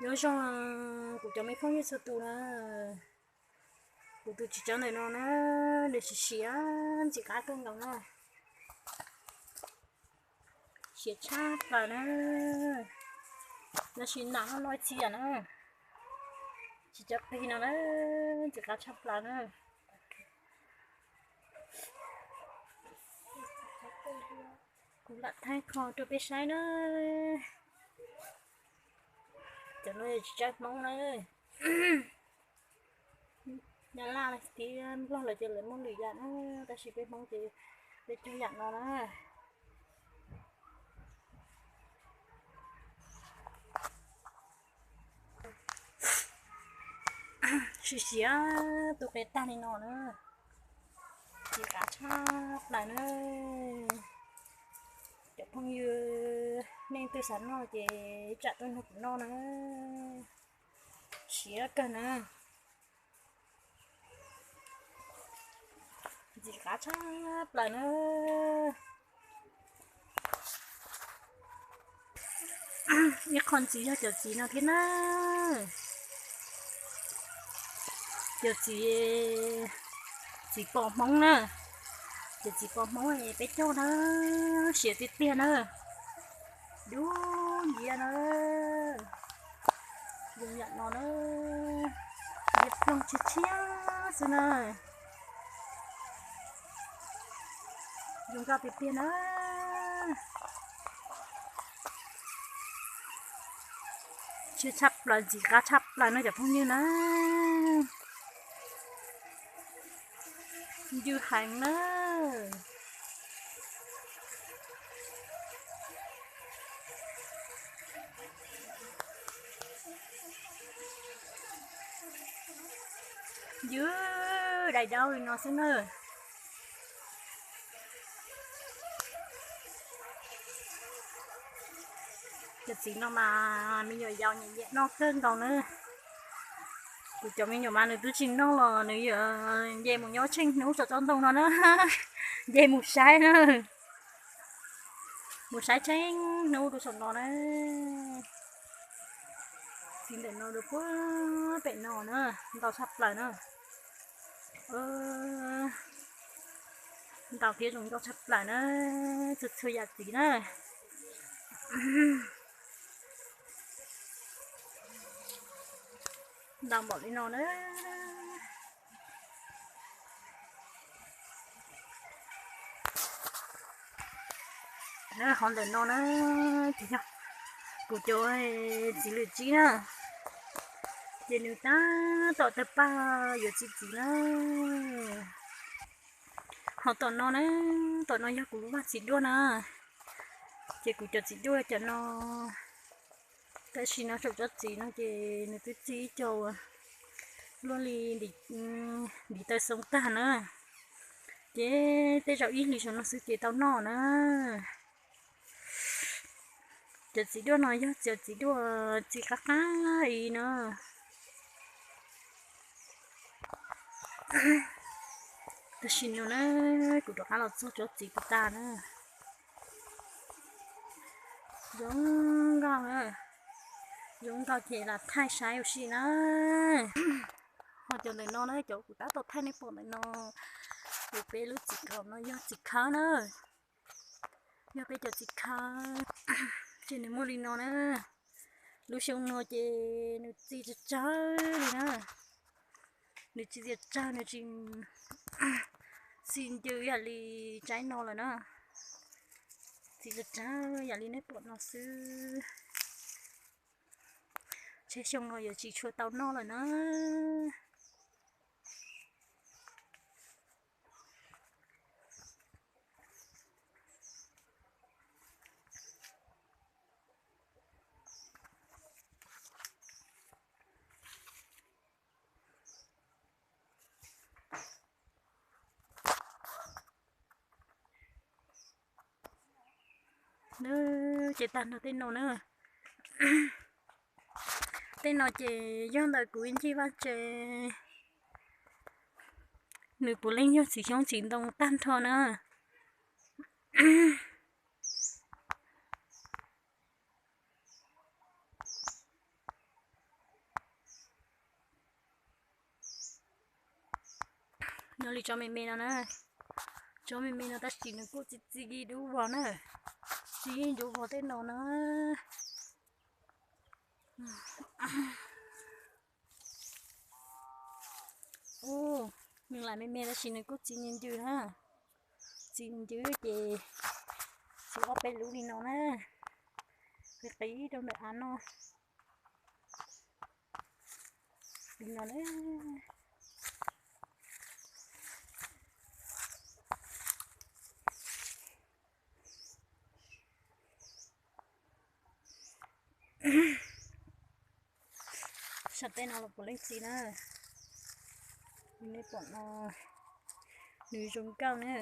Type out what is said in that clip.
Nyob zoo kuv cov me phooj ywg txhua tus na, kuv tus txiv tsawb ntawm no na, nws siav siav ntxim qab kawg nkaus na, siav tshaj plaws na, nws siav nam no no txiv yam na, tsis cov qig no na, ntxim qab tshaj plaws na. Kuv lam thaij qhov rau peb saib na. Cov no yog tsis tsaib Hmoob na. Nyab Laj thiab Nplog lawv ces lawv muaj lwm yam na, tab sis peb Hmoob ces peb cog yam no na. Siav siav tu qe tag li no na, ntxim qab tshaj plaws na. Cov phooj ywg nej twg xav noj ces tsam tuaj nrog kuv noj na, siav kawg na, ntxim qab tshaj plaws na. Ib qho ntxiv yog cov txiv no thiab na, cov txiv, txiv pos Hmoob na, cov txiv pos Hmoob peb cog na, siav tiag tiag na, dub nciab na, zoo yam no na, ntsia ploog tshiab tshiab xwb na. Zoo nkauj tiag tiag na. Siav tshaj plaws ntxim qab tshaj plaws no cov phooj ywg na. Ncw heev na. Ncw dais daub li no xwb na. Cov txiv no mas me nyuam yaus nyiam nyiam noj kawg nkaus na. Kuv cov me nyuam mas nws twb tsis noj los nws yuav nce mus nyob tsheej hnub saum tsob ntoo no na. Nce mus saib na. Mus saib tsheej hnub rau saum no na. Txiv ntawm no rau puag pem no na, ntau tshaj plaws na. Ntau thiab zoo nkauj tshaj plaws na, txhua txhua yam txiv na. Ntau npaum li no na. Qhov ntawm no na, ces yog kuv cov txiv lwm tsib na, ces nws tab tom tawg paj yuav txiv txiv na. Ho tom no na, tom no yog kuv lub vaj txiv duaj na, ces kuv cov txiv duaj cov no, tam sim no saum tsob txiv no ces nws twb txi ib co luaj li ntiv taw xoo tag na, ces tej zaum ib hlis saum no xwb ces tau noj na. Cov txiv duaj no yog cov txiv duaj txi qab qab i na. Tam sim no na, kuv rov qab los txog tsob txiv puas tas na. Zoo nkauj na, zoo nkauj ces los thaij saib ua si na. Ho cov ntawm no na, cov kuv tab tom thaij nej pom ntawm no, ces peb lub txiv khawb no yog txiv khawb na, yog peb cov txiv khawb, ces nws muaj li no na. Lub xyoo no ces nws txi tsawg tsawg li na, nws txi tsawg tsawg, nws tsis txi ncw yam li tsaib no lawm na, txi tsawg tsawg yam li nej pom no xwb. Tsam xyoo no yuav tsis tshua tau noj lawm na. Ces tag nrho tej no na, tej no ces yog ntawm kuv ib ncig vaj tsev, nws puav leej yog txiv xyoob txiv ntoo tag nrho na. Nyob li tsob me me no na, tsob me me no tab sis nws kuj txi txiv dub vog na, txi dub vog tej no na. Ub, nws lam me me tab sis nws kuj txi ncw ncw na, txi ncw ces txi ob peb lub li no na, qis qis rau ntawm av no li no na. Sab teb no los puav leej txi na, nej pom no, nws zoo nkauj na.